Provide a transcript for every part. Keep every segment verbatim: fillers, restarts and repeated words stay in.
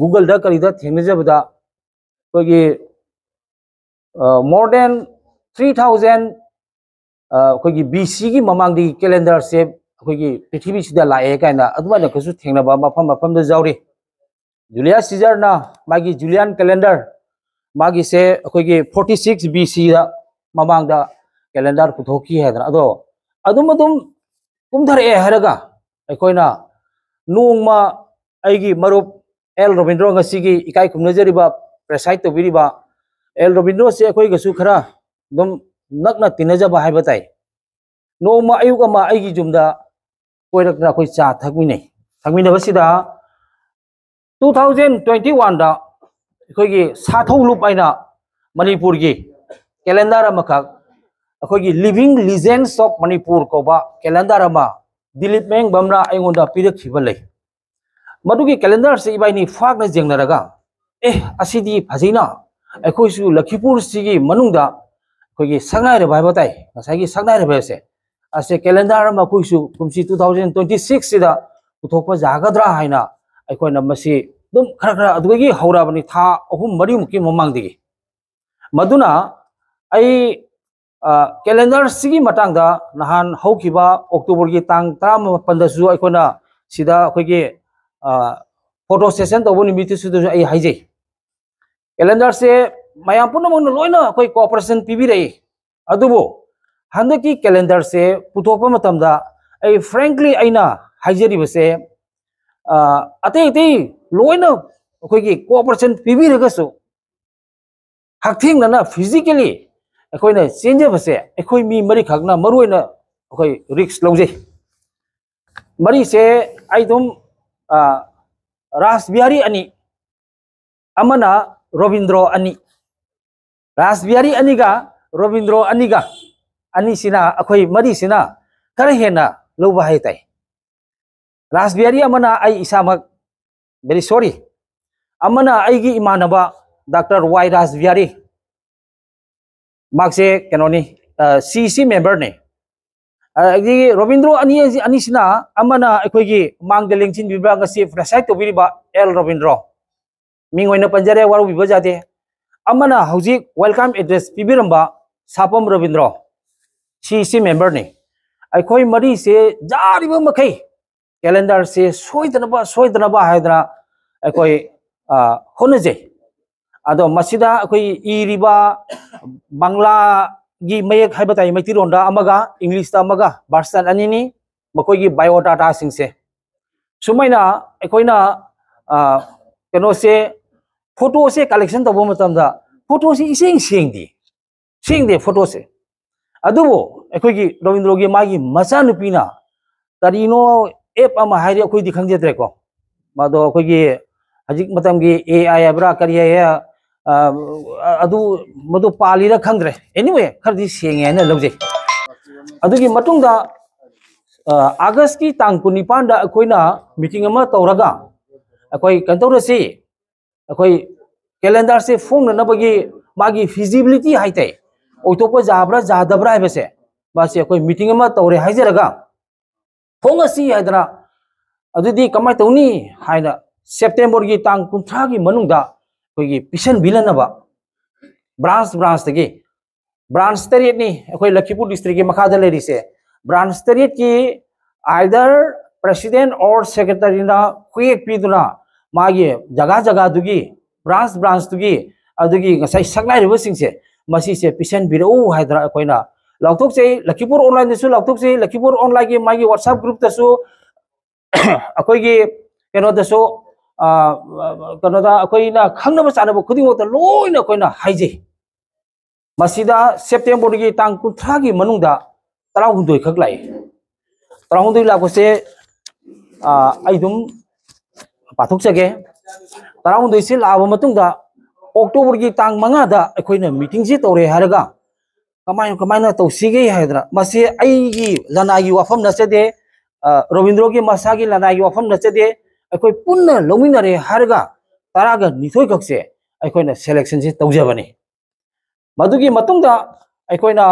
ꯒꯨꯒꯜꯗ ꯀꯔꯤꯗ ꯊꯦꯡꯅꯖꯕꯗ ꯑꯩꯈꯣꯏꯒꯤ more than three thousand ꯑꯩꯈꯣꯏꯒꯤ ꯕꯤ ꯁꯤꯒꯤ ꯃꯃꯥꯡꯗꯒꯤ ꯀꯦꯂꯦꯟꯗꯔꯁꯦ ꯑꯩꯈꯣꯏꯒꯤ ꯄ꯭ꯔꯤꯊꯤꯕꯤꯁꯤꯗ ꯂꯥꯛꯑꯦ ꯀꯥꯏꯅ ꯑꯗꯨꯃꯥꯏꯅꯁꯨ ꯊꯦꯡꯅꯕ ꯃꯐꯝ ꯃꯐꯝꯗ ꯌꯥꯎꯔꯤ꯫ ꯖꯨꯂꯤꯌꯁ ꯁꯤꯖꯔꯅ ꯃꯥꯒꯤ ꯖꯨꯂꯤꯌꯥꯟ ꯀꯦꯂꯦꯟꯗꯔ ꯃꯥꯒꯤꯁꯦ ꯑꯩꯈꯣꯏꯒꯤ forty six B C ꯗ ꯃꯃꯥꯡꯗ ꯀꯦꯂꯦꯟꯗꯔ ꯄꯨꯊꯣꯛꯈꯤ ꯍꯥꯏꯗꯅ꯫ ꯑꯗꯣ ꯑꯗꯨꯝ ꯑꯗꯨꯝ ꯀꯨꯝꯊꯔꯛꯑꯦ ꯍꯥꯏꯔꯒ ꯑꯩꯈꯣꯏꯅ ꯅꯣꯡꯃ ꯑꯩꯒꯤ ꯃꯔꯨꯞ ꯑꯦꯜ ꯔꯣꯕꯤꯟꯗ꯭ꯔꯣ, ꯉꯁꯤꯒꯤ ꯏꯀꯥꯏ ꯈꯨꯝꯅꯖꯔꯤꯕ, ꯄ꯭ꯔꯦꯁꯥꯏꯠ ꯇꯧꯕꯤꯔꯤꯕ ꯑꯦꯜ ꯔꯣꯕꯤꯟꯗ꯭ꯔꯣꯁꯦ ꯑꯩꯈꯣꯏꯒꯁꯨ ꯈꯔ ꯑꯗꯨꯝ ꯅꯛꯅ ꯇꯤꯟꯅꯖꯕ ꯍꯥꯏꯕ ꯇꯥꯏ꯫ ꯅꯣꯡꯃ ꯑꯌꯨꯛ ꯑꯃ ꯑꯩꯒꯤ ꯌꯨꯝꯗ ꯀꯣꯏꯔꯛꯇꯅ ꯑꯩꯈꯣꯏ ꯆꯥ ꯊꯛꯃꯤꯟꯅꯩ꯫ ꯊꯛꯃꯤꯟꯅꯕꯁꯤꯗ two thousand twenty one ꯗ ꯑꯩꯈꯣꯏꯒꯤ ꯁꯥꯊꯧ ꯂꯨꯞ ꯍꯥꯏꯅ ꯃꯅꯤꯄꯨꯔꯒꯤ ꯀꯦꯂꯦꯟꯗꯔ ꯑꯃꯈꯛ, ꯑꯩꯈꯣꯏꯒꯤ Living Legends of Manipur ꯀꯧꯕ ꯀꯦꯂꯦꯟꯗꯔ ꯑꯃ ꯗꯤꯂꯤꯞ ꯃꯌꯦꯡꯕꯝꯅ ꯑꯩꯉꯣꯟꯗ ꯄꯤꯔꯛꯈꯤꯕ ꯂꯩ꯫ ꯃꯗꯨꯒꯤ ꯀꯦꯂꯦꯟꯗꯔꯁꯦ ꯏꯕꯥꯏꯅꯤ ꯐꯥꯛꯅ ꯌꯦꯡꯅꯔꯒ, ꯑꯦ, ꯑꯁꯤꯗꯤ ꯐꯖꯩꯅ, ꯑꯩꯈꯣꯏꯁꯨ ꯂꯈꯤꯄꯨꯔꯁꯤꯒꯤ ꯃꯅꯨꯡꯗ ꯑꯩꯈꯣꯏꯒꯤ ꯁꯛꯅꯥꯏꯔꯕ ꯍꯥꯏꯕ ꯇꯥꯏ, ꯉꯁꯥꯏꯒꯤ ꯁꯛꯅꯥꯏꯔꯕ ꯍꯥꯏꯕꯁꯦ, ꯑꯁꯦ ꯀꯦꯂꯦꯟꯗꯔ ꯑꯃ ꯑꯩꯈꯣꯏꯁꯨ ꯀꯨꯝꯁꯤ two thousand twenty six ꯁꯤꯗ ꯄꯨꯊꯣꯛꯄ ꯌꯥꯒꯗ꯭ꯔꯥ ꯍꯥꯏꯅ ꯑꯩꯈꯣꯏꯅ ꯃꯁꯤ ꯑꯗꯨꯝ ꯈꯔ ꯈꯔ ꯑꯗꯨꯗꯒꯤ ꯍꯧꯔꯛꯑꯕꯅꯤ, ꯊꯥ ꯑꯍꯨꯝ ꯃꯔꯤꯃꯨꯛꯀꯤ ꯃꯃꯥꯡꯗꯒꯤ꯫ ꯃꯗꯨꯅ ꯑꯩ ꯀꯦꯂꯦꯟꯗꯔꯁꯤꯒꯤ ꯃꯇꯥꯡꯗ ꯅꯍꯥꯟ ꯍꯧꯈꯤꯕ ꯑꯣꯛꯇꯣꯕꯔꯒꯤ ꯇꯥꯡ ꯇꯔꯥꯃꯥꯄꯟꯗꯁꯨ ꯑꯩꯈꯣꯏꯅ ꯁꯤꯗ ꯑꯩꯈꯣꯏꯒꯤ ꯐꯣꯇꯣ ꯁꯦꯁꯟ ꯇꯧꯕ ꯅꯨꯃꯤꯠꯇꯨꯁꯨꯗꯁꯨ ꯑꯩ ꯍꯥꯏꯖꯩ, ꯀꯦꯂꯦꯟꯗꯔꯁꯦ ꯃꯌꯥꯝ ꯄꯨꯝꯅꯃꯛꯅ ꯂꯣꯏꯅ ꯑꯩꯈꯣꯏ ꯀꯣꯑꯣꯄꯔꯦꯁꯟ ꯄꯤꯕꯤꯔꯛꯏ꯫ ꯑꯗꯨꯕꯨ ꯍꯟꯗꯛꯀꯤ ꯀꯦꯂꯦꯟꯗꯔꯁꯦ ꯄꯨꯊꯣꯛꯄ ꯃꯇꯝꯗ ꯑꯩ frankly ꯑꯩꯅ ꯍꯥꯏꯖꯔꯤꯕꯁꯦ, ꯑꯇꯩ ꯑꯇꯩ ꯂꯣꯏꯅ ꯑꯩꯈꯣꯏꯒꯤ ꯀꯣꯑꯣꯄꯔꯦꯁꯟ ꯄꯤꯕꯤꯔꯒꯁꯨ ꯍꯛꯊꯦꯡꯅꯅ physically ꯑꯩꯈꯣꯏꯅ ꯆꯦꯟꯖꯕꯁꯦ ꯑꯩꯈꯣꯏ ꯃꯤ ꯃꯔꯤꯈꯛꯅ ꯃꯔꯨ ꯑꯣꯏꯅ ꯑꯩꯈꯣꯏ ꯔꯤꯛꯁ ꯂꯧꯖꯩ꯫ ꯃꯔꯤꯁꯦ ꯑꯩ ꯑꯗꯨꯝ ꯔꯥꯁ ꯕꯤꯍꯥꯔꯤ ꯑꯅꯤ, ꯑꯃꯅ ꯔꯣꯕꯤꯟꯗ꯭ꯔꯣ ꯑꯅꯤ, ꯔꯥꯁ ꯕꯤꯍꯥꯔꯤ ꯑꯅꯤꯒ ꯔꯣꯕꯤꯟꯗ꯭ꯔꯣ ꯑꯅꯤꯒ, ꯑꯅꯤꯁꯤꯅ ꯑꯩꯈꯣꯏ ꯃꯔꯤꯁꯤꯅ ꯈꯔ ꯍꯦꯟꯅ ꯂꯧꯕ ꯍꯥꯏ ꯇꯥꯏ꯫ ꯔꯥꯁ ꯕꯤꯍꯥꯔꯤ ꯑꯃꯅ ꯑꯩ ꯏꯁꯥꯃꯛ, very sorry, ꯑꯃꯅ ꯑꯩꯒꯤ ꯏꯃꯥꯟꯅꯕ ꯗꯥꯛꯇꯔ ꯋꯥꯏ ꯔꯥꯁ ꯕꯤꯍꯥꯔꯤ, ꯃꯍꯥꯛꯁꯦ ꯀꯩꯅꯣꯅꯤ, ꯁꯤ ꯁꯤ ꯃꯦꯝꯕꯔꯅꯤ꯫ ꯑꯗꯒꯤ ꯔꯣꯕꯤꯟꯗ꯭ꯔꯣ ꯑꯅꯤ, ꯑꯅꯤꯁꯤꯅ, ꯑꯃꯅ ꯑꯩꯈꯣꯏꯒꯤ ꯃꯥꯡꯗ ꯂꯦꯡꯁꯤꯟꯕꯤꯕ, ꯉꯁꯤ ꯄ꯭ꯔꯦꯁꯥꯏꯠ ꯇꯧꯕꯤꯔꯤꯕ ꯑꯦꯜ ꯔꯣꯕꯤꯟꯗ꯭ꯔꯣ, ꯃꯤꯡ ꯑꯣꯏꯅ ꯄꯟꯖꯔꯦ, ꯋꯥꯔꯧꯕꯤꯕ ꯌꯥꯗꯦ꯫ ꯑꯃꯅ ꯍꯧꯖꯤꯛ ꯋꯦꯜꯀꯝ ꯑꯦꯗ꯭ꯔꯦꯁ ꯄꯤꯕꯤꯔꯝꯕ ꯁꯥꯄꯝ ꯔꯣꯕꯤꯟꯗ꯭ꯔꯣ, ꯁꯤ ꯁꯤ ꯃꯦꯝꯕꯔꯅꯤ꯫ ꯑꯩꯈꯣꯏ ꯃꯔꯤꯁꯦ ꯌꯥꯔꯤꯕ ꯃꯈꯩ ꯀꯦꯂꯦꯟꯗꯔꯁꯦ ꯁꯣꯏꯗꯅꯕ, ꯁꯣꯏꯗꯅꯕ ꯍꯥꯏꯗꯅ ꯑꯩꯈꯣꯏ, ꯑ, ꯍꯣꯠꯅꯖꯩ꯫ ꯑꯗꯣ ꯃꯁꯤꯗ ꯑꯩꯈꯣꯏ ꯏꯔꯤꯕ ꯕꯪꯂꯥꯒꯤ ꯃꯌꯦꯛ ꯍꯥꯏꯕ ꯇꯥꯏ, ꯃꯩꯇꯩꯂꯣꯟꯗ ꯑꯃꯒ, ꯏꯪꯂꯤꯁꯇ ꯑꯃꯒ, ꯚꯔꯁꯟ ꯑꯅꯤꯅꯤ꯫ ꯃꯈꯣꯏꯒꯤ ꯕꯥꯏꯑꯣꯗꯥꯇꯥꯁꯤꯡꯁꯦ ꯁꯨꯃꯥꯏꯅ ꯑꯩꯈꯣꯏꯅ, ꯑ, ꯀꯩꯅꯣꯁꯦ, ꯐꯣꯇꯣꯁꯦ ꯀꯂꯦꯛꯁꯟ ꯇꯧꯕ ꯃꯇꯝꯗ ꯐꯣꯇꯣꯁꯦ ꯏꯁꯦꯡ ꯁꯦꯡꯗꯦ, ꯁꯦꯡꯗꯦ ꯐꯣꯇꯣꯁꯦ꯫ ꯑꯗꯨꯕꯨ ꯑꯩꯈꯣꯏꯒꯤ ꯔꯣꯕꯤꯟꯗ꯭ꯔꯣꯒꯤ ꯃꯥꯒꯤ ꯃꯆꯥꯅꯨꯄꯤꯅ ꯀꯔꯤꯅꯣ, ꯑꯦꯞ ꯑꯃ ꯍꯥꯏꯔꯤ, ꯑꯩꯈꯣꯏꯗꯤ ꯈꯪꯖꯗ꯭ꯔꯦꯀꯣ꯫ ꯃꯗꯣ ꯑꯩꯈꯣꯏꯒꯤ ꯍꯧꯖꯤꯛ ꯃꯇꯝꯒꯤ ꯑꯦ ꯑꯥꯏ ꯍꯥꯏꯕ꯭ꯔꯥ ꯀꯔꯤ ꯍꯥꯏ, ꯑ, ꯑꯗꯨ, ꯃꯗꯨ ꯄꯥꯜꯂꯤꯔ ꯈꯪꯗ꯭ꯔꯦ꯫ ꯑꯦꯅꯤꯋꯦ, ꯈꯔꯗꯤ ꯁꯦꯡꯉꯦ ꯍꯥꯏꯅ ꯂꯧꯖꯩ꯫ ꯑꯗꯨꯒꯤ ꯃꯇꯨꯡꯗ, ꯑ, ꯑꯥꯒꯁꯀꯤ ꯇꯥꯡ ꯀꯨꯟꯅꯤꯄꯥꯟꯗ ꯑꯩꯈꯣꯏꯅ ꯃꯤꯇꯤꯡ ꯑꯃ ꯇꯧꯔꯒ ꯑꯩꯈꯣꯏ ꯀꯩꯅꯣ ꯇꯧꯔꯁꯤ, ꯑꯩꯈꯣꯏ ꯀꯦꯂꯦꯟꯗꯔꯁꯦ ꯐꯣꯡꯅꯅꯕꯒꯤ ꯃꯥꯒꯤ ꯐꯤꯖꯤꯕꯤꯂꯤꯇꯤ ꯍꯥꯏꯇꯥꯏ, ꯑꯣꯏꯊꯣꯛꯄ ꯌꯥꯕ꯭ꯔꯥ ꯌꯥꯗꯕ꯭ꯔꯥ ꯍꯥꯏꯕꯁꯦ, ꯃꯥꯁꯦ ꯑꯩꯈꯣꯏ ꯃꯤꯇꯤꯡ ꯑꯃ ꯇꯧꯔꯦ ꯍꯥꯏꯖꯔꯒ, ꯐꯣꯡꯉꯁꯤ ꯍꯥꯏꯗꯅ, ꯑꯗꯨꯗꯤ ꯀꯃꯥꯏꯅ ꯇꯧꯅꯤ ꯍꯥꯏꯅ, ꯁꯦꯞꯇꯦꯝꯕꯔꯒꯤ ꯇꯥꯡ ꯀꯨꯟꯊ꯭ꯔꯥꯒꯤ ꯃꯅꯨꯡꯗ ꯑꯩꯈꯣꯏꯒꯤ ꯄꯤꯁꯟꯕꯤꯅꯅꯕ ꯕ꯭ꯔꯥꯟꯁ ꯕ꯭ꯔꯥꯟꯁꯇꯒꯤ, ꯕ꯭ꯔꯥꯟꯁ ꯇꯔꯦꯠꯅꯤ ꯑꯩꯈꯣꯏ ꯂꯈꯤꯄꯨꯔ ꯗꯤꯁꯇ꯭ꯔꯤꯛꯀꯤ ꯃꯈꯥꯗ ꯂꯩꯔꯤꯁꯦ꯫ ꯕ꯭ꯔꯥꯟꯁ ꯇꯔꯦꯠꯀꯤ either president or secretaryꯅ ꯈꯨꯌꯦꯛ ꯄꯤꯗꯨꯅ ꯃꯥꯒꯤ ꯖꯒꯥ ꯖꯒꯥꯗꯨꯒꯤ, ꯕ꯭ꯔꯥꯟꯁ ꯕ꯭ꯔꯥꯟꯁꯇꯨꯒꯤ, ꯑꯗꯨꯒꯤ ꯉꯁꯥꯏ ꯁꯛꯅꯥꯏꯔꯤꯕꯁꯤꯡꯁꯦ, ꯃꯁꯤꯁꯦ ꯄꯤꯁꯟꯕꯤꯔꯛꯎ ꯍꯥꯏꯗꯅ ꯑꯩꯈꯣꯏꯅ ꯂꯥꯎꯊꯣꯛꯆꯩ꯫ ꯂꯈꯤꯄꯨꯔ ꯑꯣꯟꯂꯥꯏꯟꯗꯁꯨ ꯂꯥꯎꯊꯣꯛꯆꯩ, ꯂꯈꯤꯄꯨꯔ ꯑꯣꯟꯂꯥꯏꯟꯒꯤ ꯃꯥꯒꯤ WhatsApp groupꯇꯁꯨ, ꯑꯩꯈꯣꯏꯒꯤ ꯀꯩꯅꯣꯗꯁꯨ, ꯑ, ꯀꯩꯅꯣꯗ ꯑꯩꯈꯣꯏꯅ ꯈꯪꯅꯕ ꯆꯥꯅꯕ ꯈꯨꯗꯤꯡꯃꯛꯇ ꯂꯣꯏꯅ ꯑꯩꯈꯣꯏꯅ ꯍꯥꯏꯖꯩ꯫ ꯃꯁꯤꯗ ꯁꯦꯞꯇꯦꯝꯕꯔꯒꯤ ꯇꯥꯡ ꯀꯨꯟꯊ꯭ꯔꯥꯒꯤ ꯃꯅꯨꯡꯗ ꯇꯔꯥꯍꯨꯝꯗꯣꯏ ꯈꯛ ꯂꯥꯛꯏ꯫ ꯇꯔꯥꯍꯨꯝꯗꯣꯏ ꯂꯥꯛꯄꯁꯦ, ꯑ, ꯑꯩ ꯑꯗꯨꯝ ꯄꯥꯊꯣꯛꯆꯒꯦ꯫ ꯇꯔꯥꯍꯨꯝꯗꯣꯏꯁꯤ ꯂꯥꯛꯑꯕ ꯃꯇꯨꯡꯗ ꯑꯣꯛꯇꯣꯕꯔꯒꯤ ꯇꯥꯡ ꯃꯉꯥꯗ ꯑꯩꯈꯣꯏꯅ ꯃꯤꯇꯤꯡꯁꯤ ꯇꯧꯔꯦ ꯍꯥꯏꯔꯒ ꯀꯃꯥꯏ-, ꯀꯃꯥꯏꯅ ꯇꯧꯁꯤꯒꯦ ꯍꯥꯏꯗꯅ, ꯃꯁꯤ ꯑꯩꯒꯤ ꯂꯅꯥꯏꯒꯤ ꯋꯥꯐꯝ ꯅꯠꯆꯗꯦ, ꯑ, ꯔꯣꯕꯤꯟꯗ꯭ꯔꯣꯒꯤ ꯃꯁꯥꯒꯤ ꯂꯅꯥꯏꯒꯤ ꯋꯥꯐꯝ ꯅꯠꯆꯗꯦ, ꯑꯩꯈꯣꯏ ꯄꯨꯟꯅ ꯂꯧꯃꯤꯟꯅꯔꯦ ꯍꯥꯏꯔꯒ ꯇꯔꯥꯒ ꯅꯤꯊꯣꯏ ꯈꯛꯁꯦ ꯑꯩꯈꯣꯏꯅ ꯁꯦꯂꯦꯛꯁꯟꯁꯤ ꯇꯧꯖꯕꯅꯤ꯫ ꯃꯗꯨꯒꯤ ꯃꯇꯨꯡꯗ ꯑꯩꯈꯣꯏꯅ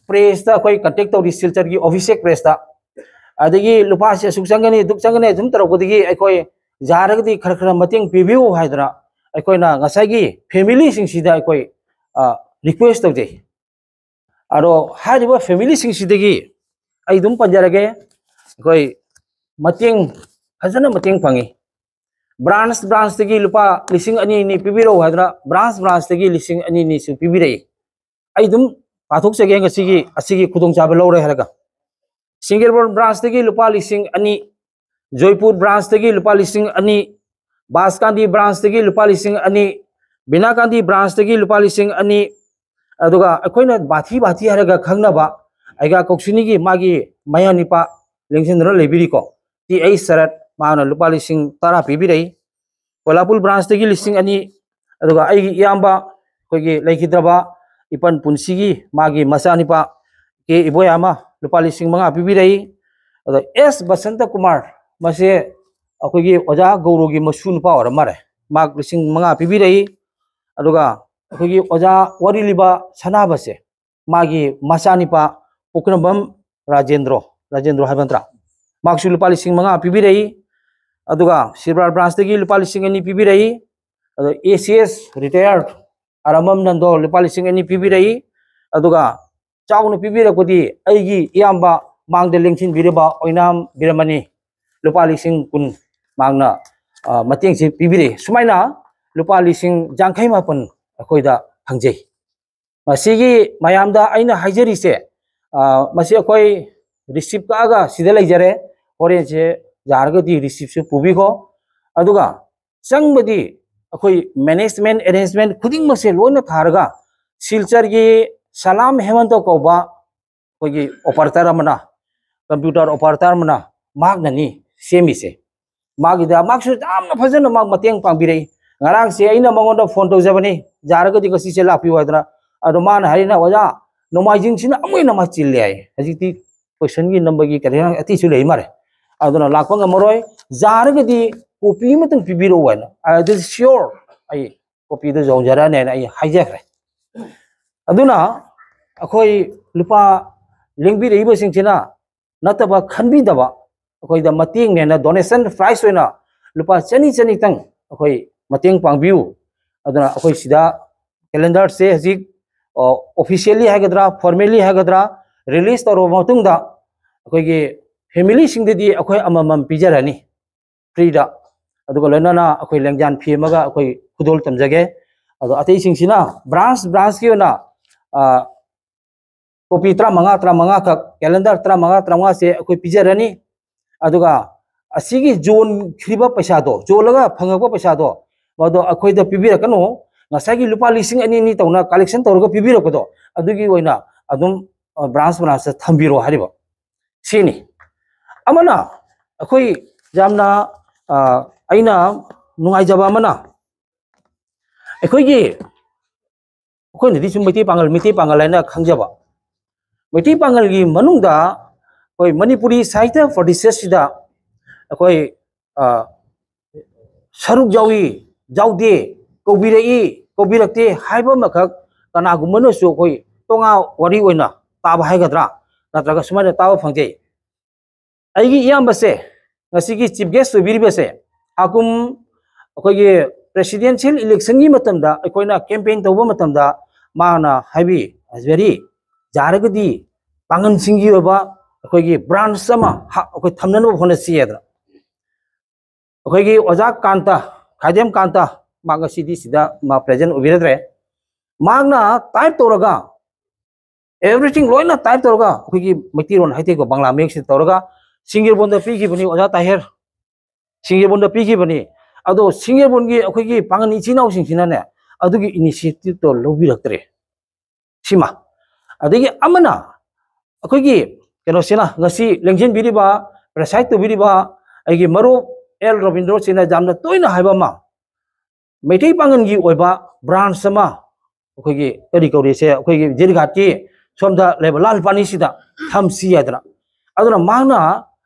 ꯄ꯭ꯔꯦꯁꯇ ꯑꯩꯈꯣꯏ ꯀꯟꯇꯦꯛ ꯇꯧꯔꯤ, ꯁꯤꯜꯆꯔꯒꯤ ꯑꯣꯐꯤꯁꯤꯌꯦꯜ ꯄ꯭ꯔꯦꯁꯇ꯫ ꯑꯗꯒꯤ ꯂꯨꯄꯥꯁꯦ ꯑꯁꯨꯛ ꯆꯪꯒꯅꯤ, ꯑꯗꯨꯛ ꯆꯪꯒꯅꯤ ꯑꯗꯨꯝ ꯇꯧꯔꯛꯄꯗꯒꯤ ꯑꯩꯈꯣꯏ ꯌꯥꯔꯒꯗꯤ ꯈꯔ ꯈꯔ ꯃꯇꯦꯡ ꯄꯤꯕꯤꯌꯨ ꯍꯥꯏꯗꯅ ꯑꯩꯈꯣꯏꯅ ꯉꯁꯥꯏꯒꯤ ꯐꯦꯃꯤꯂꯤꯁꯤꯡꯁꯤꯗ ꯑꯩꯈꯣꯏ ꯔꯤꯀ꯭ꯋꯦꯁ ꯇꯧꯖꯩ꯫ ꯑꯗꯣ ꯍꯥꯏꯔꯤꯕ ꯐꯦꯃꯤꯂꯤꯁꯤꯡꯁꯤꯗꯒꯤ ꯑꯩ ꯑꯗꯨꯝ ꯄꯟꯖꯔꯒꯦ, ꯑꯩꯈꯣꯏ ꯃꯇꯦꯡ ꯐꯖꯅ ꯃꯇꯦꯡ ꯐꯪꯉꯤ꯫ ꯕ꯭ꯔꯥꯟꯁ ꯕ꯭ꯔꯥꯟꯁꯇꯒꯤ ꯂꯨꯄꯥ ꯂꯤꯁꯤꯡ ꯑꯅꯤ ꯑꯅꯤ ꯄꯤꯕꯤꯔꯛꯎ ꯍꯥꯏꯗꯅ ꯕ꯭ꯔꯥꯟꯁ ꯕ꯭ꯔꯥꯟꯁꯇꯒꯤ ꯂꯤꯁꯤꯡ ꯑꯅꯤ ꯑꯅꯤꯁꯨ ꯄꯤꯕꯤꯔꯛꯏ꯫ ꯑꯩ ꯑꯗꯨꯝ ꯄꯥꯊꯣꯛꯆꯒꯦ ꯉꯁꯤꯒꯤ ꯑꯁꯤꯒꯤ ꯈꯨꯗꯣꯡꯆꯥꯕ ꯂꯧꯔꯦ ꯍꯥꯏꯔꯒ, ꯁꯤꯡꯒꯦꯔꯕꯣꯟ ꯕ꯭ꯔꯥꯟꯁꯇꯒꯤ ꯂꯨꯄꯥ ꯂꯤꯁꯤꯡ ꯑꯅꯤ, ꯖꯣꯏꯄꯨꯔ ꯕ꯭ꯔꯥꯟꯁꯇꯒꯤ ꯂꯨꯄꯥ ꯂꯤꯁꯤꯡ ꯑꯅꯤ, ꯕꯥꯁꯀꯥꯟꯗꯤ ꯕ꯭ꯔꯥꯟꯁꯇꯒꯤ ꯂꯨꯄꯥ ꯂꯤꯁꯤꯡ ꯑꯅꯤ, ꯕꯤꯅꯥꯀꯥꯟꯗꯤ ꯕ꯭ꯔꯥꯟꯁꯇꯒꯤ ꯂꯨꯄꯥ ꯂꯤꯁꯤꯡ ꯑꯅꯤ, ꯑꯗꯨꯒ ꯑꯩꯈꯣꯏꯅ ꯕꯥꯊꯤ ꯕꯥꯊꯤ ꯍꯥꯏꯔꯒ ꯈꯪꯅꯕ ꯑꯩꯒꯥ ꯀꯧꯁꯤꯅꯤꯒꯤ ꯃꯥꯒꯤ ꯃꯌꯥꯅꯤꯄꯥ ꯂꯦꯡꯁꯤꯟꯗꯨꯅ ꯂꯩꯕꯤꯔꯤꯀꯣ, ꯇꯤ ꯑꯩꯆ ꯁꯔꯠ, ꯃꯥꯅ ꯂꯨꯄꯥ ꯂꯤꯁꯤꯡ ꯇꯔꯥ ꯄꯤꯕꯤꯔꯛꯏ꯫ ꯀꯣꯂꯥꯄꯨꯔ ꯕ꯭ꯔꯥꯟꯁꯇꯒꯤ ꯂꯤꯁꯤꯡ ꯑꯅꯤ, ꯑꯗꯨꯒ ꯑꯩꯒꯤ ꯏꯌꯥꯝꯕ, ꯑꯩꯈꯣꯏꯒꯤ ꯂꯩꯈꯤꯗ꯭ꯔꯕ ꯏꯄꯟ ꯄꯨꯟꯁꯤꯒꯤ ꯃꯥꯒꯤ ꯃꯆꯥꯅꯤꯄꯥ ꯀꯦ ꯏꯕꯣꯌꯥꯃ ꯂꯨꯄꯥ ꯂꯤꯁꯤꯡ ꯃꯉꯥ ꯄꯤꯕꯤꯔꯛꯏ꯫ ꯑꯗ ꯑꯦꯁ ꯕꯁꯟꯇ ꯀꯨꯃꯥꯔ, ꯃꯁꯦ ꯑꯩꯈꯣꯏꯒꯤ ꯑꯣꯖꯥ ꯒꯧꯔꯨꯒꯤ ꯃꯁꯨ ꯅꯨꯄꯥ ꯑꯣꯏꯔ ꯃꯥꯜꯂꯦ, ꯃꯍꯥꯛ ꯂꯤꯁꯤꯡ ꯃꯉꯥ ꯄꯤꯕꯤꯔꯛꯏ꯫ ꯑꯗꯨꯒ ꯑꯩꯈꯣꯏꯒꯤ ꯑꯣꯖꯥ ꯋꯥꯔꯤ ꯂꯤꯕ ꯁꯅꯥꯕꯁꯦ, ꯃꯥꯒꯤ ꯃꯆꯥꯅꯤꯄꯥ ꯄꯨꯈ꯭ꯔꯝꯕꯝ ꯔꯥꯖꯦꯟꯗ꯭ꯔꯣ, ꯔꯥꯖꯦꯟꯗ꯭ꯔꯣ ꯍꯥꯏꯕ ꯅꯠꯇ꯭ꯔꯥ, ꯃꯍꯥꯛꯁꯨ ꯂꯨꯄꯥ ꯂꯤꯁꯤꯡ ꯃꯉꯥ ꯄꯤꯕꯤꯔꯛꯏ꯫ ꯑꯗꯨꯒ ꯁꯤꯜꯆꯔ ꯕ꯭ꯔꯥꯟꯁꯇꯒꯤ ꯂꯨꯄꯥ ꯂꯤꯁꯤꯡ ꯑꯅꯤ ꯄꯤꯕꯤꯔꯛꯏ꯫ ꯑꯗꯣ ꯑꯦ ꯁꯤ ꯑꯦꯁ ꯔꯤꯇꯥꯌꯔ ꯑꯔꯥꯃꯝ ꯅꯟꯗꯣ ꯂꯨꯄꯥ ꯂꯤꯁꯤꯡ ꯑꯅꯤ ꯄꯤꯕꯤꯔꯛꯏ꯫ ꯑꯗꯨꯒ ꯆꯥꯎꯅ ꯄꯤꯕꯤꯔꯛꯄꯗꯤ ꯑꯩꯒꯤ ꯏꯌꯥꯝꯕ ꯃꯥꯡꯗ ꯂꯦꯡꯁꯤꯟꯕꯤꯔꯤꯕ ꯑꯣꯏꯅꯥꯝ ꯕꯤꯔꯃꯅꯤ ꯂꯨꯄꯥ ꯂꯤꯁꯤꯡ ꯀꯨꯟ ꯃꯥꯡꯅ, ꯑ, ꯃꯇꯦꯡꯁꯤ ꯄꯤꯕꯤꯔꯛꯏ꯫ ꯁꯨꯃꯥꯏꯅ ꯂꯨꯄꯥ ꯂꯤꯁꯤꯡ ꯌꯥꯡꯈꯩ ꯃꯥꯄꯟ ꯑꯩꯈꯣꯏꯗ ꯐꯪꯖꯩ꯫ ꯃꯁꯤꯒꯤ ꯃꯌꯥꯝꯗ ꯑꯩꯅ ꯍꯥꯏꯖꯔꯤꯁꯦ, ꯑ, ꯃꯁꯤ ꯑꯩꯈꯣꯏ ꯔꯤꯁꯤꯞ ꯀꯛꯑꯒ ꯁꯤꯗ ꯂꯩꯖꯔꯦ꯫ ꯍꯣꯔꯦꯟꯁꯦ ꯌꯥꯔꯒꯗꯤ ꯔꯤꯁꯤꯞꯁꯨ ꯄꯨꯕꯤꯈꯣ꯫ ꯑꯗꯨꯒ ꯆꯪꯕꯗꯤ ꯑꯩꯈꯣꯏ ꯃꯦꯅꯦꯖꯃꯦꯟ ꯑꯦꯔꯦꯟꯖꯃꯦꯟ ꯈꯨꯗꯤꯡꯃꯛꯁꯦ ꯂꯣꯏꯅ ꯊꯥꯔꯒ ꯁꯤꯜꯆꯔꯒꯤ ꯁꯂꯥꯝ ꯍꯦꯃꯟꯇ ꯀꯧꯕ ꯑꯩꯈꯣꯏꯒꯤ ꯑꯣꯄꯔꯦꯇꯔ ꯑꯃꯅ, ꯀꯝꯄ꯭ꯌꯨꯇꯔ ꯑꯣꯄꯔꯦꯇꯔ ꯑꯃꯅ ꯃꯍꯥꯛꯅꯅꯤ ꯁꯦꯝꯃꯤꯁꯦ꯫ ꯃꯥꯒꯤꯗ ꯃꯍꯥꯛꯁꯨ ꯌꯥꯝꯅ ꯐꯖꯅ ꯃꯥ ꯃꯇꯦꯡ ꯄꯥꯡꯕꯤꯔꯛꯏ꯫ ꯉꯔꯥꯡꯁꯦ ꯑꯩꯅ ꯃꯉꯣꯟꯗ ꯐꯣꯟ ꯇꯧꯖꯕꯅꯤ, ꯌꯥꯔꯒꯗꯤ ꯉꯁꯤꯁꯦ ꯂꯥꯛꯄꯤꯌꯨ ꯍꯥꯏꯗꯅ꯫ ꯑꯗꯣ ꯃꯥꯅ ꯍꯥꯏꯔꯤꯅ, "ꯑꯣꯖꯥ, ꯅꯣꯡꯃꯥꯏꯖꯤꯡꯁꯤꯅ ꯑꯃꯨꯛ ꯍꯦꯟꯅ ꯃꯥ ꯆꯤꯜꯂꯦ" ꯍꯥꯏ꯫ ꯍꯧꯖꯤꯛꯇꯤ ꯀꯣꯏꯁꯟꯒꯤ ꯅꯝꯕꯒꯤ ꯀꯔꯤ ꯑꯇꯤꯁꯨ ꯂꯩ ꯃꯥꯜꯂꯦ꯫ ꯑꯗꯨꯅ ꯂꯥꯛꯄ ꯉꯝꯃꯔꯣꯏ, ꯌꯥꯔꯒꯗꯤ ꯀꯣꯄꯤ ꯑꯃꯇꯪ ꯄꯤꯕꯤꯔꯛꯎ ꯍꯥꯏꯅ꯫ ꯑꯗꯨꯗꯤ ꯁꯤꯌꯣꯔ, ꯑꯩ ꯀꯣꯄꯤꯗꯨ ꯌꯧꯖꯔꯛꯑꯅꯦꯅ ꯑꯩ ꯍꯥꯏꯖꯈ꯭ꯔꯦ꯫ ꯑꯗꯨꯅ ꯑꯩꯈꯣꯏ ꯂꯨꯄꯥ ꯂꯦꯡꯕꯤꯔꯛꯏꯕꯁꯤꯡꯁꯤꯅ ꯅꯠꯇꯕ ꯈꯟꯕꯤꯗꯕ, ꯑꯩꯈꯣꯏꯗ ꯃꯇꯦꯡꯅꯦꯅ donation prize ꯑꯣꯏꯅ ꯂꯨꯄꯥ ꯆꯅꯤ ꯆꯅꯤꯇꯪ ꯑꯩꯈꯣꯏ ꯃꯇꯦꯡ ꯄꯥꯡꯕꯤꯌꯨ꯫ ꯑꯗꯨꯅ ꯑꯩꯈꯣꯏ ꯁꯤꯗ calendarꯁꯦ ꯍꯧꯖꯤꯛ officially ꯍꯥꯏꯒꯗ꯭ꯔꯥ, formally ꯍꯥꯏꯒꯗ꯭ꯔꯥ, release ꯇꯧꯔꯕ ꯃꯇꯨꯡꯗ ꯑꯩꯈꯣꯏꯒꯤ familyꯁꯤꯡꯗꯗꯤ ꯑꯩꯈꯣꯏ ꯑꯃꯃꯝ ꯄꯤꯖꯔꯅꯤ freeꯗ꯫ ꯑꯗꯨꯒ ꯂꯣꯏꯅꯅ ꯑꯩꯈꯣꯏ ꯂꯦꯡꯖꯥꯟ ꯐꯤ ꯑꯃꯒ ꯑꯩꯈꯣꯏ ꯈꯨꯗꯣꯜ ꯇꯝꯖꯒꯦ꯫ ꯑꯗꯣ ꯑꯇꯩꯁꯤꯡꯁꯤꯅ branch branchꯀꯤ ꯑꯣꯏꯅ copy ꯇꯔꯥꯃꯉꯥ, ꯇꯔꯥꯃꯉꯥ ꯈꯛ, calendar ꯇꯔꯥꯃꯉꯥ, ꯇꯔꯥꯃꯉꯥꯁꯦ ꯑꯩꯈꯣꯏ ꯄꯤꯖꯔꯅꯤ꯫ ꯑꯗꯨꯒ ꯑꯁꯤꯒꯤ ꯌꯣꯟꯈꯤꯕ ꯄꯩꯁꯥꯗꯣ, ꯌꯣꯜꯂꯒ ꯐꯪꯉꯛꯄ ꯄꯩꯁꯥꯗꯣ, ꯃꯗꯣ ꯑꯩꯈꯣꯏꯗ ꯄꯤꯕꯤꯔꯛꯀꯅꯨ꯫ ꯉꯁꯥꯏꯒꯤ ꯂꯨꯄꯥ ꯂꯤꯁꯤꯡ ꯑꯅꯤ ꯑꯅꯤ ꯇꯧꯅ collection ꯇꯧꯔꯒ ꯄꯤꯕꯤꯔꯛꯄꯗꯣ, ꯑꯗꯨꯒꯤ ꯑꯣꯏꯅ ꯑꯗꯨꯝ branch branchꯇ ꯊꯝꯕꯤꯔꯣ ꯍꯥꯏꯔꯤꯕ꯫ ꯁꯤꯅꯤ꯫ ꯑꯃꯅ, ꯑꯩꯈꯣꯏ ꯌꯥꯝꯅ, ꯑ, ꯑꯩꯅ ꯅꯨꯡꯉꯥꯏꯖꯕ ꯑꯃꯅ, ꯑꯩꯈꯣꯏꯒꯤ, ꯑꯩꯈꯣꯏꯅꯗꯤ ꯁꯨꯝ ꯃꯩꯇꯩ ꯄꯥꯉꯜ, ꯃꯩꯇꯩ ꯄꯥꯉꯜ ꯍꯥꯏꯅ ꯈꯪꯖꯕ, ꯃꯩꯇꯩ ꯄꯥꯉꯜꯒꯤ ꯃꯅꯨꯡꯗ ꯑꯩꯈꯣꯏ ꯃꯅꯤꯄꯨꯔꯤ ꯁꯥꯍꯤꯇ꯭ꯌ ꯄꯔꯤꯁꯠꯁꯤꯗ ꯑꯩꯈꯣꯏ, ꯑ, ꯁꯔꯨꯛ ꯌꯥꯎꯏ, ꯌꯥꯎꯗꯦ, ꯀꯧꯕꯤꯔꯛꯏ, ꯀꯧꯕꯤꯔꯛꯇꯦ ꯍꯥꯏꯕ ꯑꯃꯈꯛ ꯀꯅꯥꯒꯨꯝꯕꯅꯁꯨ ꯑꯩꯈꯣꯏ ꯇꯣꯉꯥ ꯋꯥꯔꯤ ꯑꯣꯏꯅ ꯇꯥꯕ ꯍꯥꯏꯒꯗ꯭ꯔꯥ, ꯅꯠꯇ꯭ꯔꯒ ꯁꯨꯃꯥꯏꯅ ꯇꯥꯕ ꯐꯪꯖꯩ꯫ ꯑꯩꯒꯤ ꯏꯌꯥꯝꯕꯁꯦ, ꯉꯁꯤꯒꯤ chief guest ꯑꯣꯏꯕꯤꯔꯤꯕꯁꯦ, ꯍꯥꯀꯨꯝ ꯑꯩꯈꯣꯏꯒꯤ presidential electionꯒꯤ ꯃꯇꯝꯗ ꯑꯩꯈꯣꯏꯅ campaign ꯇꯧꯕ ꯃꯇꯝꯗ ꯃꯥꯅ ꯍꯥꯏꯕꯤ, ꯍꯥꯏꯖꯔꯤ, ꯌꯥꯔꯒꯗꯤ ꯄꯥꯡꯒꯜꯁꯤꯡꯒꯤ ꯑꯣꯏꯕ ꯑꯩꯈꯣꯏꯒꯤ branch ꯑꯃ ꯍꯥ-, ꯑꯩꯈꯣꯏ ꯊꯝꯅꯅꯕ ꯍꯣꯠꯅꯁꯤ ꯍꯥꯏꯗꯅ꯫ ꯑꯩꯈꯣꯏꯒꯤ ꯑꯣꯖꯥ ꯀꯥꯟꯇ, ꯈꯥꯏꯗꯦꯝ ꯀꯥꯟꯇ, ꯃꯥ ꯉꯁꯤꯗꯤ ꯁꯤꯗ ꯃꯥ present ꯑꯣꯏꯕꯤꯔꯗ꯭ꯔꯦ꯫ ꯃꯍꯥꯛꯅ type ꯇꯧꯔꯒ, everything ꯂꯣꯏꯅ type ꯇꯧꯔꯒ, ꯑꯩꯈꯣꯏꯒꯤ ꯃꯩꯇꯩꯂꯣꯟ ꯍꯥꯏꯇꯦꯀꯣ, ꯕꯪꯂꯥ ꯃꯌꯦꯛꯁꯤꯗ ꯇꯧꯔꯒ ꯁꯤꯡꯖꯦꯔꯕꯣꯟꯗ ꯄꯤꯈꯤꯕꯅꯤ, ꯑꯣꯖꯥ ꯇꯥꯍꯤꯔ꯫ ꯁꯤꯡꯖꯦꯔꯕꯣꯟꯗ ꯄꯤꯈꯤꯕꯅꯤ꯫ ꯑꯗꯣ ꯁꯤꯡꯖꯦꯔꯕꯣꯟꯒꯤ ꯑꯩꯈꯣꯏꯒꯤ ꯄꯥꯉꯜ ꯏꯆꯤꯟ ꯏꯅꯥꯎꯁꯤꯡꯁꯤꯅꯅꯦ, ꯑꯗꯨꯒꯤ initiativeꯇꯣ ꯂꯧꯕꯤꯔꯛꯇ꯭ꯔꯦ꯫ ꯁꯤꯃ꯫ ꯑꯗꯒꯤ ꯑꯃꯅ, ꯑꯩꯈꯣꯏꯒꯤ ꯀꯩꯅꯣꯁꯤꯅ, ꯉꯁꯤ ꯂꯦꯡꯁꯤꯟꯕꯤꯔꯤꯕ, preside ꯇꯧꯕꯤꯔꯤꯕ ꯑꯩꯒꯤ ꯃꯔꯨꯞ ꯑꯦꯜ ꯔꯕꯤꯟꯗ꯭ꯔꯣꯁꯤꯅ ꯌꯥꯝꯅ ꯇꯣꯏꯅ ꯍꯥꯏꯕ ꯑꯃ, ꯃꯩꯇꯩ ꯄꯥꯉꯜꯒꯤ ꯑꯣꯏꯕ branch ꯑꯃ ꯑꯩꯈꯣꯏꯒꯤ ꯀꯔꯤ ꯀꯧꯔꯤꯁꯦ, ꯑꯩꯈꯣꯏꯒꯤ ꯖꯤꯔꯤꯘꯥꯠꯀꯤ ꯁꯣꯝꯗ ꯂꯩꯕ ꯂꯥꯜ ꯄꯥꯅꯤꯁꯤꯗ ꯊꯝꯁꯤ ꯍꯥꯏꯗꯅ꯫ ꯑꯗꯨꯅ ꯃꯍꯥꯛꯅ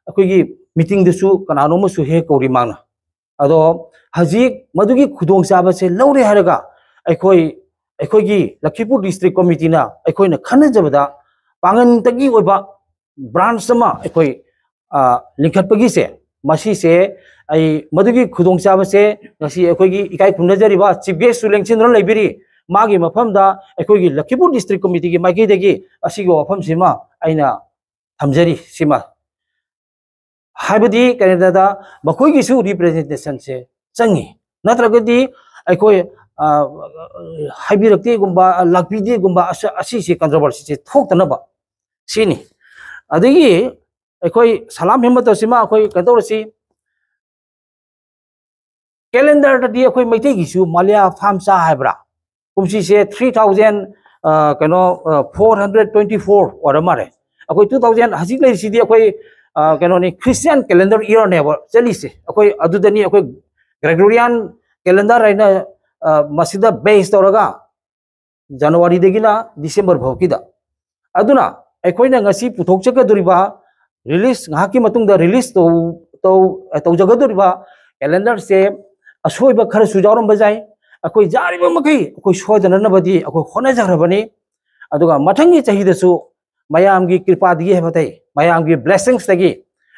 ꯑꯩꯈꯣꯏꯒꯤ meetingꯗꯁꯨ ꯀꯅꯥꯅꯣꯝꯃꯁꯨ ꯍꯦꯛ ꯀꯧꯔꯤ ꯃꯍꯥꯛꯅ꯫ ꯑꯗꯣ ꯍꯧꯖꯤꯛ ꯃꯗꯨꯒꯤ ꯈꯨꯗꯣꯡꯆꯥꯕꯁꯦ ꯂꯧꯔꯦ ꯍꯥꯏꯔꯒ ꯑꯩꯈꯣꯏ ꯑꯩꯈꯣꯏꯒꯤ ꯂꯈꯤꯄꯨꯔ ꯗꯤꯁꯇ꯭ꯔꯤꯛ ꯀꯣꯃꯤꯇꯤꯅ ꯑꯩꯈꯣꯏꯅ ꯈꯟꯅꯖꯕꯗ ꯄꯥꯡꯒꯟꯗꯒꯤ ꯑꯣꯏꯕ ꯕ꯭ꯔꯥꯟꯁ ꯑꯃ ꯑꯩꯈꯣꯏ, ꯑ, ꯂꯤꯡꯈꯠꯄꯒꯤꯁꯦ, ꯃꯁꯤꯁꯦ ꯑꯩ ꯃꯗꯨꯒꯤ ꯈꯨꯗꯣꯡꯆꯥꯕꯁꯦ ꯉꯁꯤ ꯑꯩꯈꯣꯏꯒꯤ ꯏꯀꯥꯏ ꯈꯨꯝꯅꯖꯔꯤꯕ ꯆꯤꯐ ꯒꯦꯁꯁꯨ ꯂꯦꯡꯁꯤꯟꯗꯨꯅ ꯂꯩꯕꯤꯔꯤ, ꯃꯥꯒꯤ ꯃꯐꯝꯗ ꯑꯩꯈꯣꯏꯒꯤ ꯂꯈꯤꯄꯨꯔ ꯗꯤꯁꯇ꯭ꯔꯤꯛ ꯀꯣꯃꯤꯇꯤꯒꯤ ꯃꯥꯏꯀꯩꯗꯒꯤ ꯑꯁꯤꯒꯤ ꯋꯥꯐꯝꯁꯤꯃ ꯑꯩꯅ ꯊꯝꯖꯔꯤ꯫ ꯁꯤꯃ ꯍꯥꯏꯕꯗꯤ ꯀꯔꯤꯒꯤꯅꯣꯗ ꯃꯈꯣꯏꯒꯤꯁꯨ ꯔꯤꯄ꯭ꯔꯖꯦꯟꯇꯦꯁꯟꯁꯦ ꯆꯪꯉꯤ, ꯅꯠꯇ꯭ꯔꯒꯗꯤ ꯑꯩꯈꯣꯏ, ꯑ, ꯍꯥꯏꯕꯤꯔꯛꯇꯦꯒꯨꯝꯕ, ꯂꯥꯛꯄꯤꯗꯦꯒꯨꯝꯕ, ꯑꯁ-, ꯑꯁꯤꯁꯦ ꯀꯟꯇ꯭ꯔꯣꯚꯔꯁꯤꯁꯦ ꯊꯣꯛꯇꯅꯕ ꯁꯤꯅꯤ꯫ ꯑꯗꯒꯤ ꯑꯩꯈꯣꯏ ꯁꯂꯥꯝ ꯍꯦꯃꯟꯇꯁꯤꯃ ꯑꯩꯈꯣꯏ ꯀꯩꯅꯣ ꯇꯧꯔꯁꯤ, ꯀꯦꯂꯦꯟꯗꯔꯗꯗꯤ ꯑꯩꯈꯣꯏ ꯃꯩꯇꯩꯒꯤꯁꯨ ꯃꯥꯂꯤꯌꯥ ꯐꯥꯝꯆꯥ ꯍꯥꯏꯕ꯭ꯔꯥ, ꯀꯨꯝꯁꯤꯁꯦ ꯊ꯭ꯔꯤ ꯊꯥꯎꯖꯟ, ꯀꯩꯅꯣ, ꯐꯣꯔ ꯍꯟꯗ꯭ꯔꯦꯠ ꯇ꯭ꯋꯦꯟꯇꯤ ꯐꯣꯔ ꯑꯣꯏꯔ ꯃꯥꯜꯂꯦ꯫ ꯑꯩꯈꯣꯏ ꯇꯨ ꯊꯥꯎꯖꯟ ꯍꯧꯖꯤꯛ ꯂꯩꯔꯤꯁꯤꯗꯤ ꯑꯩꯈꯣꯏ, ꯑ, ꯀꯩꯅꯣꯅꯤ, ꯈ꯭ꯔꯤꯁꯇꯤꯌꯥꯟ ꯀꯦꯂꯦꯟꯗꯔ ꯏꯌꯔꯅꯦꯕ ꯆꯠꯂꯤꯁꯦ꯫ ꯑꯩꯈꯣꯏ ꯑꯗꯨꯗꯅꯤ ꯑꯩꯈꯣꯏ ꯒ꯭ꯔꯦꯒꯣꯔꯤꯌꯥꯟ ꯀꯦꯂꯦꯟꯗꯔ ꯍꯥꯏꯅ, ꯑ, ꯃꯁꯤꯗ ꯕꯦꯁ ꯇꯧꯔꯒ ꯖꯅꯋꯥꯔꯤꯗꯒꯤꯅ ꯗꯤꯁꯦꯝꯕꯔ ꯐꯥꯎꯀꯤꯗ꯫ ꯑꯗꯨꯅ ꯑꯩꯈꯣꯏꯅ ꯉꯁꯤ ꯄꯨꯊꯣꯛꯆꯒꯗꯧꯔꯤꯕ, ꯔꯤꯂꯤꯁ ꯉꯥꯏꯍꯥꯛꯀꯤ ꯃꯇꯨꯡꯗ ꯔꯤꯂꯤꯁ ꯇꯧ-, ꯇꯧ-, ꯇꯧꯖꯒꯗꯧꯔꯤꯕ ꯀꯦꯂꯦꯟꯗꯔꯁꯦ ꯑꯁꯣꯏꯕ ꯈꯔꯁꯨ ꯌꯥꯎꯔꯝꯕ ꯌꯥꯏ꯫ ꯑꯩꯈꯣꯏ ꯌꯥꯔꯤꯕ ꯃꯈꯩ ꯑꯩꯈꯣꯏ ꯁꯣꯏꯗꯅꯅꯕꯗꯤ ꯑꯩꯈꯣꯏ ꯍꯣꯠꯅꯖꯈ꯭ꯔꯕꯅꯤ꯫ ꯑꯗꯨꯒ ꯃꯊꯪꯒꯤ ꯆꯍꯤꯗꯁꯨ ꯃꯌꯥꯝꯒꯤ ꯀ꯭ꯔꯤꯄꯥꯗꯒꯤ ꯍꯥꯏꯕ ꯇꯥꯏ, ꯃꯌꯥꯝꯒꯤ ꯕ꯭ꯂꯦꯁꯤꯡꯁꯇꯒꯤ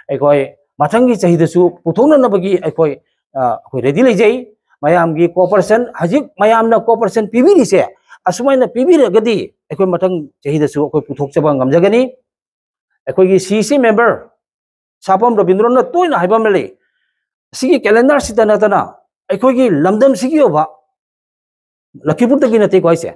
ꯑꯩꯈꯣꯏ ꯃꯊꯪꯒꯤ ꯆꯍꯤꯗꯁꯨ ꯄꯨꯊꯣꯛꯅꯅꯕꯒꯤ ꯑꯩꯈꯣꯏ, ꯑ, ꯑꯩꯈꯣꯏ ꯔꯦꯗꯤ ꯂꯩꯖꯩ꯫ ꯃꯌꯥꯝꯒꯤ ꯀꯣꯑꯣꯄꯔꯦꯁꯟ, ꯍꯧꯖꯤꯛ ꯃꯌꯥꯝꯅ ꯀꯣꯑꯣꯄꯔꯦꯁꯟ ꯄꯤꯕꯤꯔꯤꯁꯦ, ꯑꯁꯨꯃꯥꯏꯅ ꯄꯤꯕꯤꯔꯒꯗꯤ ꯑꯩꯈꯣꯏ ꯃꯊꯪ ꯆꯍꯤꯗꯁꯨ ꯑꯩꯈꯣꯏ ꯄꯨꯊꯣꯛꯆꯕ ꯉꯝꯖꯒꯅꯤ꯫ ꯑꯩꯈꯣꯏꯒꯤ ꯁꯤ ꯁꯤ ꯃꯦꯝꯕꯔ ꯁꯥꯄꯝ ꯔꯕꯤꯟꯗ꯭ꯔꯣꯅ ꯇꯣꯏꯅ ꯍꯥꯏꯕ ꯑꯃ ꯂꯩ, ꯁꯤꯒꯤ ꯀꯦꯂꯦꯟꯗꯔꯁꯤꯗ ꯅꯠꯇꯅ ꯑꯩꯈꯣꯏꯒꯤ ꯂꯝꯗꯝꯁꯤꯒꯤ ꯑꯣꯏꯕ, ꯂꯈꯤꯄꯨꯔꯗꯒꯤ ꯅꯠꯇꯦꯀꯣ ꯑꯩꯁꯦ,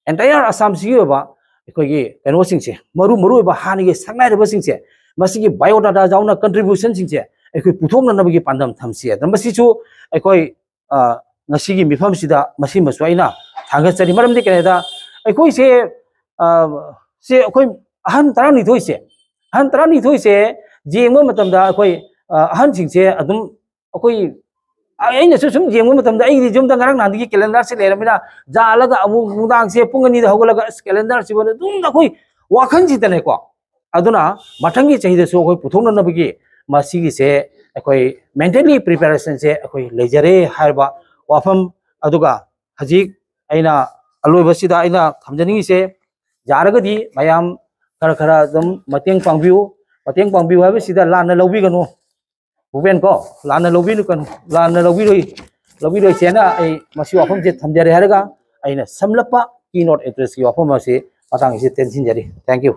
ꯑꯦꯟꯇꯥꯌꯔ ꯑꯁꯥꯝꯁꯤꯒꯤ ꯑꯣꯏꯕ ꯑꯩꯈꯣꯏꯒꯤ ꯀꯩꯅꯣꯁꯤꯡꯁꯦ, ꯃꯔꯨ ꯃꯔꯨ ꯑꯣꯏꯕ ꯍꯥꯟꯅꯒꯤ ꯁꯛꯅꯥꯏꯔꯕꯁꯤꯡꯁꯦ, ꯃꯁꯤꯒꯤ ꯕꯥꯏꯑꯣꯗꯥꯇꯥ ꯌꯥꯎꯅ ꯀꯟꯇ꯭ꯔꯤꯕ꯭ꯌꯨꯁꯟꯁꯤꯡꯁꯦ ꯑꯩꯈꯣꯏ ꯄꯨꯊꯣꯛꯅꯅꯕꯒꯤ ꯄꯥꯟꯗꯝ ꯊꯝꯁꯤ꯫ ꯑꯗ ꯃꯁꯤꯁꯨ ꯑꯩꯈꯣꯏ, ꯑ, ꯉꯁꯤꯒꯤ ꯃꯤꯐꯝꯁꯤꯗ ꯃꯁꯤꯃꯁꯨ ꯑꯩꯅ ꯊꯥꯡꯒꯠꯆꯔꯤ꯫ ꯃꯔꯝꯗꯤ ꯀꯩꯅꯣꯗ ꯑꯩꯈꯣꯏꯁꯦ, ꯑ, ꯁꯦ ꯑꯩꯈꯣꯏ ꯑꯍꯟ ꯇꯔꯥꯅꯤꯊꯣꯏꯁꯦ, ꯑꯍꯟ ꯇꯔꯥꯅꯤꯊꯣꯏꯁꯦ ꯌꯦꯡꯕ ꯃꯇꯝꯗ ꯑꯩꯈꯣꯏ, ꯑ, ꯑꯍꯟꯁꯤꯡꯁꯦ ꯑꯗꯨꯝ ꯑꯩꯈꯣꯏ, ꯑꯩꯅꯁꯨ ꯁꯨꯝ ꯌꯦꯡꯕ ꯃꯇꯝꯗ ꯑꯩꯒꯤꯗꯤ ꯌꯨꯝꯗ ꯉꯔꯥꯡ ꯅꯍꯥꯟꯗꯒꯤ ꯀꯦꯂꯦꯟꯗꯔꯁꯦ ꯂꯩꯔꯕꯅꯤꯅ, ꯖꯥꯜꯂꯒ ꯑꯃꯨꯛ ꯅꯨꯡꯗꯥꯡꯁꯦ ꯄꯨꯡ ꯑꯅꯤꯗ ꯍꯧꯒꯠꯂꯒ ꯑꯁ ꯀꯦꯂꯦꯟꯗꯔꯁꯤꯕꯨ ꯑꯗꯨꯝ ꯑꯩꯈꯣꯏ ꯋꯥꯈꯜꯁꯤꯗꯅꯦꯀꯣ꯫ ꯑꯗꯨꯅ ꯃꯊꯪꯒꯤ ꯆꯍꯤꯗꯁꯨ ꯑꯩꯈꯣꯏ ꯄꯨꯊꯣꯛꯅꯅꯕꯒꯤ ꯃꯁꯤꯒꯤꯁꯦ ꯑꯩꯈꯣꯏ ꯃꯦꯟꯇꯦꯜꯂꯤ ꯄ꯭ꯔꯤꯄꯦꯔꯦꯁꯟꯁꯦ ꯑꯩꯈꯣꯏ ꯂꯩꯖꯔꯦ ꯍꯥꯏꯔꯕ ꯋꯥꯐꯝ꯫ ꯑꯗꯨꯒ ꯍꯧꯖꯤꯛ ꯑꯩꯅ ꯑꯂꯣꯏꯕꯁꯤꯗ ꯑꯩꯅ ꯊꯝꯖꯅꯤꯡꯉꯤꯁꯦ, ꯌꯥꯔꯒꯗꯤ ꯃꯌꯥꯝ ꯈꯔ ꯈꯔ ꯑꯗꯨꯝ ꯃꯇꯦꯡ ꯄꯥꯡꯕꯤꯌꯨ꯫ ꯃꯇꯦꯡ ꯄꯥꯡꯕꯤꯌꯨ ꯍꯥꯏꯕꯁꯤꯗ ꯂꯥꯟꯅ ꯂꯧꯕꯤꯒꯅꯨ, ꯚꯨꯄꯦꯟ ꯀꯣ, ꯂꯥꯟꯅ ꯂꯧꯕꯤꯒꯅꯨ, ꯂꯥꯟꯅ ꯂꯧꯕꯤꯔꯣꯏ, ꯂꯧꯕꯤꯔꯣꯏꯁꯦꯅ ꯑꯩ ꯃꯁꯤ ꯋꯥꯐꯝꯁꯦ ꯊꯝꯖꯔꯦ ꯍꯥꯏꯔꯒ ꯑꯩꯅ ꯁꯝꯂꯞꯄ keynote addressꯀꯤ ꯋꯥꯐꯝ ꯑꯁꯤ ꯃꯇꯥꯡ ꯑꯁꯤ ꯇꯦꯟꯁꯤꯟꯖꯔꯤ꯫ Thank you꯫